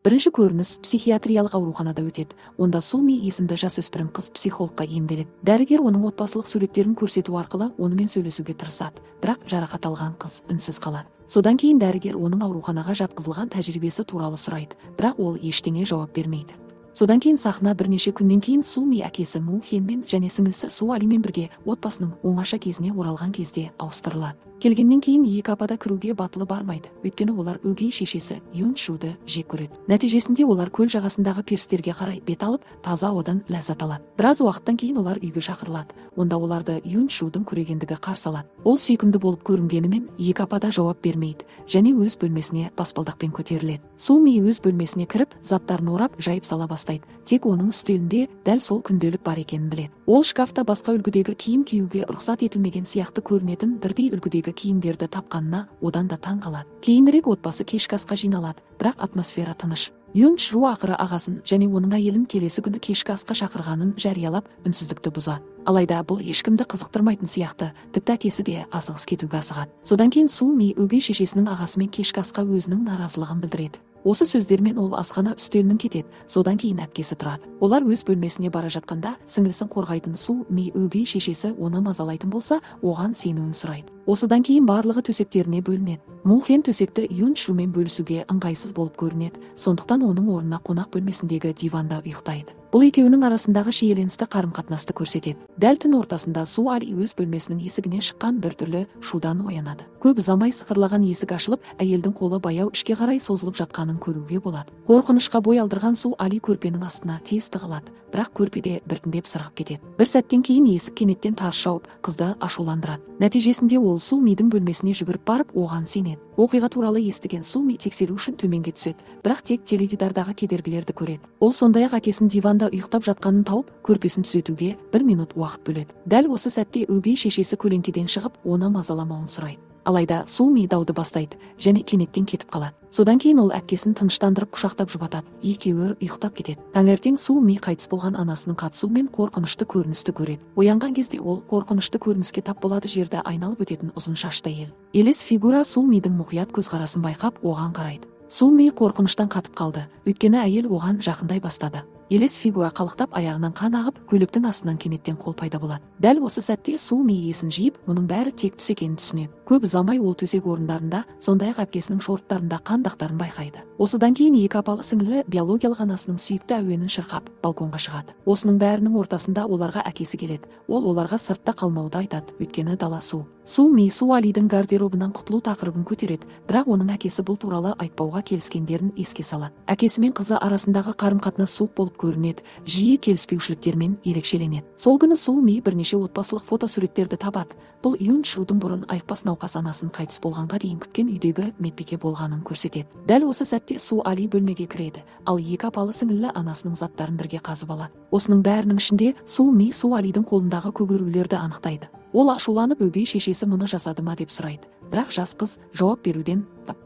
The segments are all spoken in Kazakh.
Бірінші көрініс психиатриялық ауруханада өтеді. Онда Суми есімді жасөспірім қыз психологқа емделеді. Дәрігер оның отбасылық суреттерін көрсету арқылы онымен сөйлесуге тырысады, бірақ жарақат алған қыз үнсіз қалады. Содан кейін дәрігер оның ауруханаға жатқызылған тәжірибесі туралы сұрайды, бірақ ол ештеңе жауап бермейді. Содан кейін сахна бірнеше күннен кейін Суми әкесі Му Хенмен және сіңлісі Су Алимен бірге отбасының оңаша кезіне оралған кезде ауыстырылады. Келгеннен кейін екі апада кіруге батылы бармайды, өйткені олар өгей шешесі Юн Шуды жек көреді. Нәтижесінде олар көл жағасындағы перістерге қарай бет алып, таза ауадан ләззат алады. Біраз уақыттан кейін олар үйге шақырылады. Онда оларды Юн Шудың көрегендігі қарсы алады. Ол сүйкімді болып көрінгенімен екі апада жауап бермейді және өз бөлмесіне баспалдақпен көтеріледі. Суми өз бөлмесіне кіріп, заттарын орап, жайып сала бастайды. Тек оның үстелінде дәл сол күнделік бар екенін біледі. Ол шкафта басқа үлгідегі киім киюге рұқсат етілмеген сияқты көрінетін бірдей үлгідегі киімдерді тапқанына одан да таң қалады. Кейінірек отбасы кешкі асқа жиналады, бірақ атмосфера тыныш. Юн Чжу ақыры ағасын және оның әйелін келесі күні кешкі асқа шақырғанын жариялап, үнсіздікті бұзады. Алайда бұл ешкімді қызықтырмайтын сияқты, тіпті әкесі де асығыс кетуге асығады. Содан кейін Суми өгей шешесінің ағасымен кешкі асқа өзінің наразылығын білдіреді. Осы сөздермен ол асхана үстелінің кетеді, содан кейін әпкесі тұрады. Олар өз бөлмесіне бара жатқанда сіңлісін қорғайтын Суми өгей шешесі оны мазалайтын болса, оған сенуін сұрайды. Осыдан кейін барлығы төсектеріне бөлінеді. Му Хен төсекті Юн Чжумен бөлісуге ыңғайсыз болып көрінеді, сондықтан оның орнына қонақ бөлмесіндегі диванда ұйықтайды. Бұл екеуінің арасындағы шиеленісті қарым-қатынасты көрсетеді. Дәл түн ортасында Су Али өз бөлмесінің есігінен шыққан біртүрлі шудан оянады. Көп ұзамай сықырлаған есік ашылып, әйелдің қолы баяу ішке қарай созылып жатқанын көруге болады. Қорқынышқа бой алдырған Су Али көрпенің астына тез тығылады, бірақ көрпеде біртіндеп сырғып кетеді. Бір сәттен кейін есік кенеттен тарс жауып, қызды ашуландырады. Нәтижесінде ол Сумидің бөлмесіне жүгіріп барып, оған сенеді. Оқиға туралы естіген Суми тексеру үшін төменге түседі, бірақ тек теледидардағы кедергілерді көреді. Ол сондай-ақ әкесін диванда ұйықтап жатқанын тауып, көрпесін түзетуге бір минут уақыт бөледі. Дәл осы сәтте өгей шешесі көлеңкеден шығып, оны мазаламауын сұрайды. Алайда Суми дауды бастайды және кенеттен кетіп қалады. Содан кейін ол әпкесін тыныштандырып құшақтап жұбатады. Екеуі ұйықтап кетеді. Таңертең Суми қайтыс болған анасының қатысуымен қорқынышты көріністі көреді. Оянған кезде ол қорқынышты көрініске тап болады, жерді айналып өтетін ұзын шашты әйел. Елес фигура Сумидің мұқият көзқарасын байқап, оған қарайды. Суми қорқыныштан қатып қалды, өйткені әйел оған жақындай бастады. Елес фигура қалықтап, аяғынан қан ағып, көйлектің астынан кенеттен қол пайда болады. Дәл осы сәтте Суми есін жиып, мұның бәрі тек түс екенін түсінеді. Көп ұзамай ол төсек орындарында, сондай-ақ әпкесінің шорттарында қан дақтарын байқайды. Осыдан кейін екі апалы сіңлілі биологиялық анасының сүйікті әуенін шырқап, балконға шығады. Осының бәрінің ортасында оларға әкесі келеді. Ол оларға сыртта қалмауды айтады, өйткені дала су. Суми Су Алидің гардеробынан құтылу тақырыбын көтереді, бірақ оның әкесі бұл туралы айтпауға келіскендерін еске салады. Әкесі мен қызы арасындағы қарым-қатынас суық болып көрінеді, жиі келіспеушіліктермен ерекшеленеді. Сол күні Суми бірнеше отбасылық фотосуреттерді табады. Бұл Юн Чжудың бұрын айықпас науқас анасын қайтыс болғанға дейін күткен үйдегі медбике болғанын көрсетеді. Дәл осы сәтте Су Али бөлмеге кіреді, ал екі апалы сіңлілі анасының заттарын бірге қазып алады. Осының бәрінің ішінде Суми Су Алидің қолындағы көгерулерді анықтайды. Ол ашуланып өгей шешесі мұны жасады ма деп сұрайды. Бірақ жас қыз жауап беруден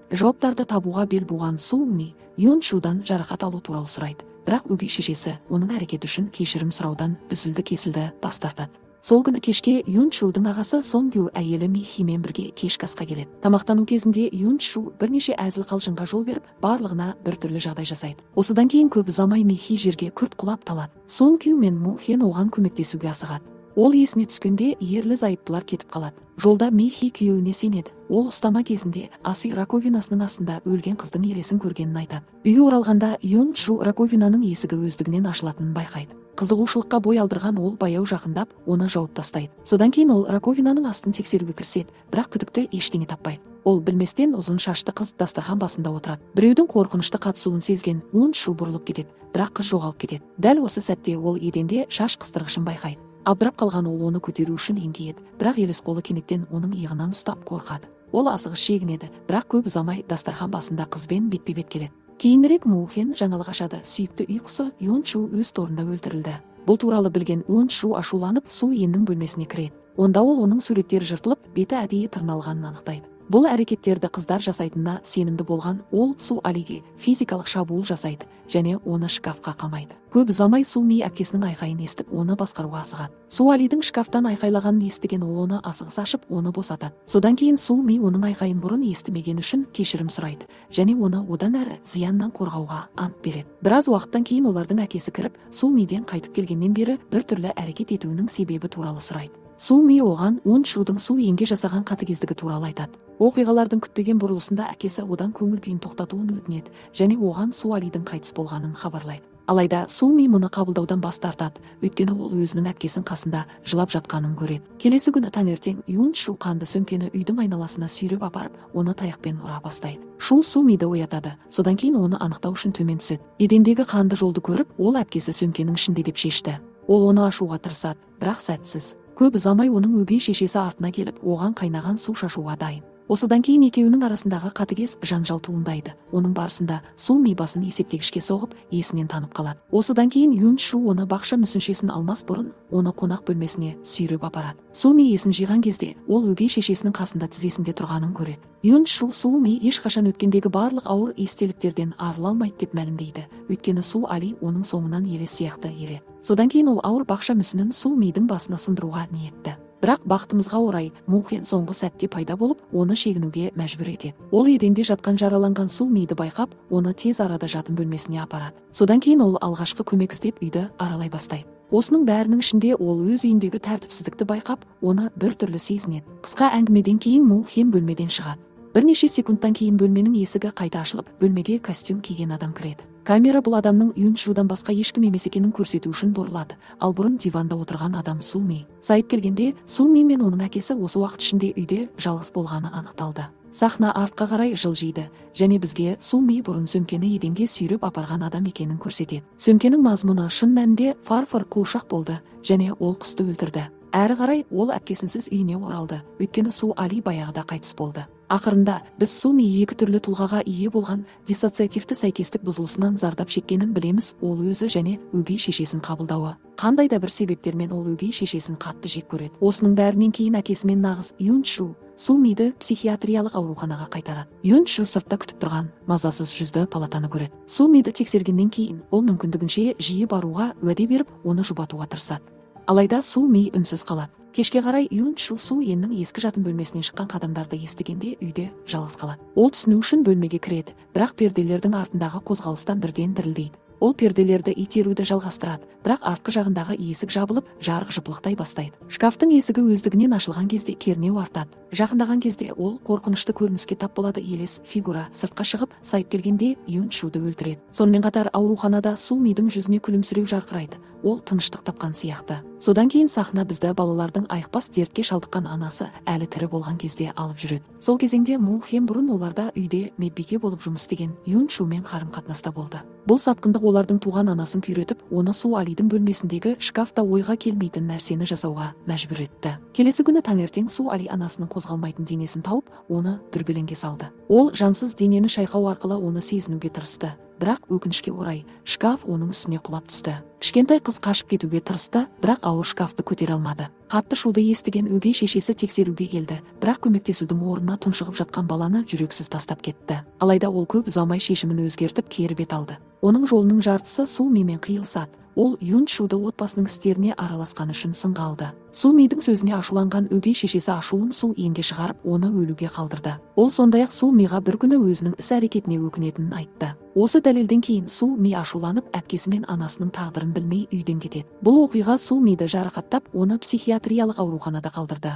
жауаптарды табуға бел буған Суми Юн Чжудан жарақат алу туралы сұрайды. Бірақ өгей шешесі оның әрекеті үшін кешірім сұраудан үзілді-кесілді бас тартады. Сол күні кешке Юн Чжудың ағасы Сон Гю әйелі Ми Химен бірге кешкі асқа келеді. Тамақтану кезінде Юн Чжу бірнеше әзіл қалжыңға жол беріп, барлығына біртүрлі жағдай жасайды. Осыдан кейін көп ұзамай Ми Хи жерге күрт құлап талады. Сон Гю мен Му Хен оған көмектесуге асығады. Ол есіне түскенде ерлі зайыптылар кетіп қалады. Жолда Ми Хи күйеуіне сенеді. Ол ұстама кезінде ас үй раковинасының астында өлген қыздың елесін көргенін айтады. Үйге оралғанда Юн Чжу раковинаның есігі өздігінен ашылатынын байқайды. Қызығушылыққа бой алдырған ол баяу жақындап, оны жауып тастайды. Содан кейін ол раковинаның астын тексеруге кіріседі, бірақ күдікті ештеңе таппайды. Ол білместен ұзын шашты қыз дастархан басында отырады. Біреудің қорқынышты қатысуын сезген Юн Чжу бұрылып кетеді, бірақ қыз жоғалып кетеді. Дәл осы сәтте ол еденде шаш қыстырғышын байқайды. Абдырап қалған ол оны көтеру үшін еңкейеді, бірақ елес қолы кенеттен оның иығынан ұстап қорқады. Ол асығыс шегінеді, бірақ көп ұзамай дастархан басында қызбен бетпе-бет келеді. Кейінірек Му Хен жаңалық ашады, сүйікті үй құсы Юн Чжу өз торында өлтірілді. Бұл туралы білген Юн Чжу ашуланып, Су Еннің бөлмесіне кіреді. Онда ол оның суреттері жыртылып, беті әдейі тырналғанын анықтайды. Бұл әрекеттерді қыздар жасайтынына сенімді болған ол Су Алиге физикалық шабуыл жасайды және оны шкафқа қамайды. Көп ұзамай Су Ми әпкесінің айқайын естіп, оны басқаруға асығады. Су Алидің шкафтан айқайлағанын естіген ол оны асығыс ашып, оны босатады. Содан кейін Су Ми оның айқайын бұрын естімеген үшін кешірім сұрайды және оны одан әрі зияннан қорғауға ант береді. Біраз уақыттан кейін олардың әкесі кіріп, Су Миден қайтып келгеннен бері бір түрлі әрекет етуінің себебі туралы сұрайды. Су Ми оған Он Шудың Су Енге жасаған қатыгездігі туралы айтады. Оқиғалардың күтпеген бұрылысында әкесі одан көңіл күйін тоқтатуын өтінеді және оған Су Алидің қайтыс болғанын хабарлайды. Алайда Су Ми мұны қабылдаудан бас тартады, өйткені ол өзінің әпкесінің қасында жылап жатқанын көреді. Келесі күні таңертең Юн Шу қанды сөмкені үйдің айналасына сүйреп апарып, оны таяқпен ұра бастайды. Шу Су Миді оятады, содан кейін оны анықтау үшін төмен түседі. Едендегі қанды жолды көріп, ол әпкесі сөмкенің ішінде деп шешті. Ол оны ашуға тырысады, бірақ сәтсіз. Көп ұзамай оның өгей шешесі артына келіп, оған қайнаған су шашуға дайын. Осыдан кейін екеуінің арасындағы қатыгез жанжал туындайды. Оның барысында Су Ми басын есептегішке соғып, есінен танып қалады. Осыдан кейін Юн Шу оны бақша мүсіншесін алмас бұрын, оны қонақ бөлмесіне сүйреп апарады. Су Ми есін жиған кезде, ол өгей шешесінің қасында тізесінде тұрғанын көреді. Юн Шу Су Ми ешқашан өткендегі барлық ауыр естеліктерден арыла алмайды деп мәлімдейді. Өйткені Су Али оның соңынан елес сияқты ереді. Содан кейін ол ауыр бақша мүсінін Су Мидің басына сындыруға ниетті. Бірақ бақытымызға орай Мухен соңғы сәтте пайда болып, оны шегінуге мәжбүр етеді. Ол еденде жатқан жараланған Су Миді байқап, оны тез арада жатын бөлмесіне апарады. Содан кейін ол алғашқы көмек іздеп үйді аралай бастайды. Осының бәрінің ішінде ол өз үйіндегі тәртіпсіздікті байқап, оны бір түрлі сезінеді. Қысқа әңгімеден кейін Мухен бөлмеден шығады. Бірнеше секундтан кейін бөлменің есігі қайта ашылып, бөлмеге костюм киген адам кіреді. Камера бұл адамның Юн Шудан басқа ешкім емес екенін көрсету үшін бұрылады. Ал бұрын диванда отырған адам Су Ми. Сайып келгенде, Су Ми мен оның әкесі осы уақыт ішінде үйде жалғыз болғаны анықталды. Сахна артқа қарай жылжиды және бізге Су Ми бұрын сөмкені еденге сүйреп апарған адам екенін көрсетеді. Сөмкенің мазмұны шын мәнінде фарфор қуыршақ болды және ол құсты өлтірді. Әрі қарай ол әпкесінсіз үйіне оралды, өйткені Су Али баяғыда қайтыс болды. Ақырында біз Су Ми екі түрлі тұлғаға ие болған диссоциативті сәйкестік бұзылысынан зардап шеккенін білеміз. Ол өзі және өгей шешесін қабылдауы. Қандай да бір себептермен ол өгей шешесін қатты жек көреді. Осының бәрінен кейін әкесімен нағыз Юн Шу Су Миді психиатриялық ауруханаға қайтарады. Юн Шу сыртта күтіп тұрған мазасыз жүзді палатаны көреді. Су Миді тексергеннен кейін ол мүмкіндігінше жиі баруға уәде беріп, оны жұбатуға тырысады. Алайда Су Ми үнсіз қалады. Кешке қарай Юн Шу Су Еннің ескі жатын бөлмесінен шыққан қадамдарды естігенде үйде жалғыз қалады. Ол түсіну үшін бөлмеге кіреді, бірақ перделердің артындағы қозғалыстан бірден дірілдейді. Ол перделерді итеруді жалғастырады, бірақ артқы жағындағы есік жабылып, жарық жыпылықтай бастайды. Шкафтың есігі өздігінен ашылған кезде кернеу артады. Жақындаған кезде ол қорқынышты көрініске тап болады. Елес фигура сыртқа шығып, сайып келгенде Юн Шуды өлтіреді. Сонымен қатар ауруханада Су Мидің жүзіне күлімсіреу жарқырайды. Ол тыныштық тапқан сияқты. Содан кейін сахна бізді балалардың айықпас дертке шалдыққан анасы әлі тірі болған кезде алып жүреді. Сол кезеңде Му Хен бұрын оларда үйде медбике болып жұмыс істеген Юн Шумен қарым-қатынаста болды. Бұл сатқындық олардың туған анасын күйретіп, оны Су Алидің бөлмесіндегі шкафта ойға келмейтін нәрсені жасауға мәжбүр етті. Келесі күні таңертең Су Али анасының қозғалмайтын денесін тауып, оны дүрбелеңге салды. Ол жансыз денені шайқау арқылы оны сезінуге тырысты. Бірақ өкінішке орай, шкаф оның үстіне құлап түсті. Кішкентай қыз қашып кетуге тырысты, бірақ ауыр шкафты көтере алмады. Қатты шуды естіген өгей шешесі тексеруге келді, бірақ көмектесудің орнына тұншығып жатқан баланы жүрексіз тастап кетті. Алайда ол көп ұзамай шешімін өзгертіп кері бет алды. Оның жолының жартысы Су Мимен қиылысады. Ол Юн Шуды отбасының істеріне араласқаны үшін сынға алды. Су Мидің сөзіне ашуланған өгей шешесі ашуын Су Енге шығарып, оны өлуге қалдырды. Ол сондай-ақ Су Миға бір күні өзінің іс-әрекетіне өкінетінін айтты. Осы дәлелден кейін Су Ми ашуланып, әпкесі мен анасының тағдырын білмей үйден кетеді. Бұл оқиға Су Миді жарақаттап, оны психиатриялық ауруханада қалдырды.